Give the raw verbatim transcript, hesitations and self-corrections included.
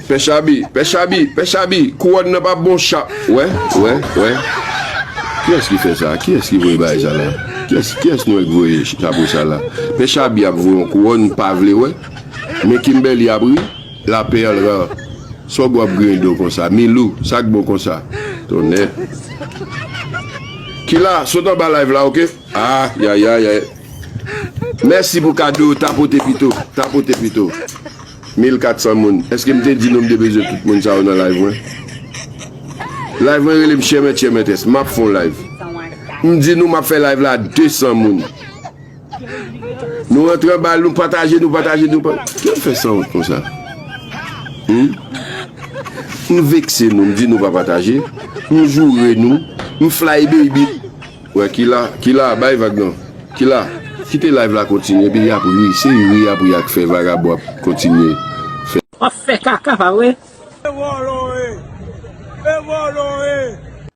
Pè Chabi, Pè Chabi, Pè Chabi, kouwòn nan pa bon cha. Wè, wè, wè. Kiyès ki fè sa? Kiyès ki voye bagay sa la? Kiyès, kiyès nou wè k voye chapo sa la? Pè Chabi ap voye yon kouwòn, m pa vle wè. Men Kimberly ap ri, la perle rare. Sa w ap griyen do konsa? Milou, sa k bon konsa? Tonnè. Kila, sot anba live la, oke? Ayayayay. Mèsi pou kado, tapote pito, tapote pito. Mil kat san moun. Èske m te di nou m te bezwen tout moun sa yo nan live mwen? Live mwen rele m Chèmè Chèmètès. M ap fè yon live. M di nou m ap fè live la de san moun. Nou rantre anba, nou pataje, nou pataje, nou pa. Kiyès fè sanwont konsa? Hmm? M vekse nou, m di nou pa pataje. M joure nou. M fly baby. Wè, Kila, Kila, bay vag non. Kila, kite live la kontinye, epi y ap ri. Se ri y ap ri ak fè vagabon ap kontinye. W ap fè kaka, pa vre?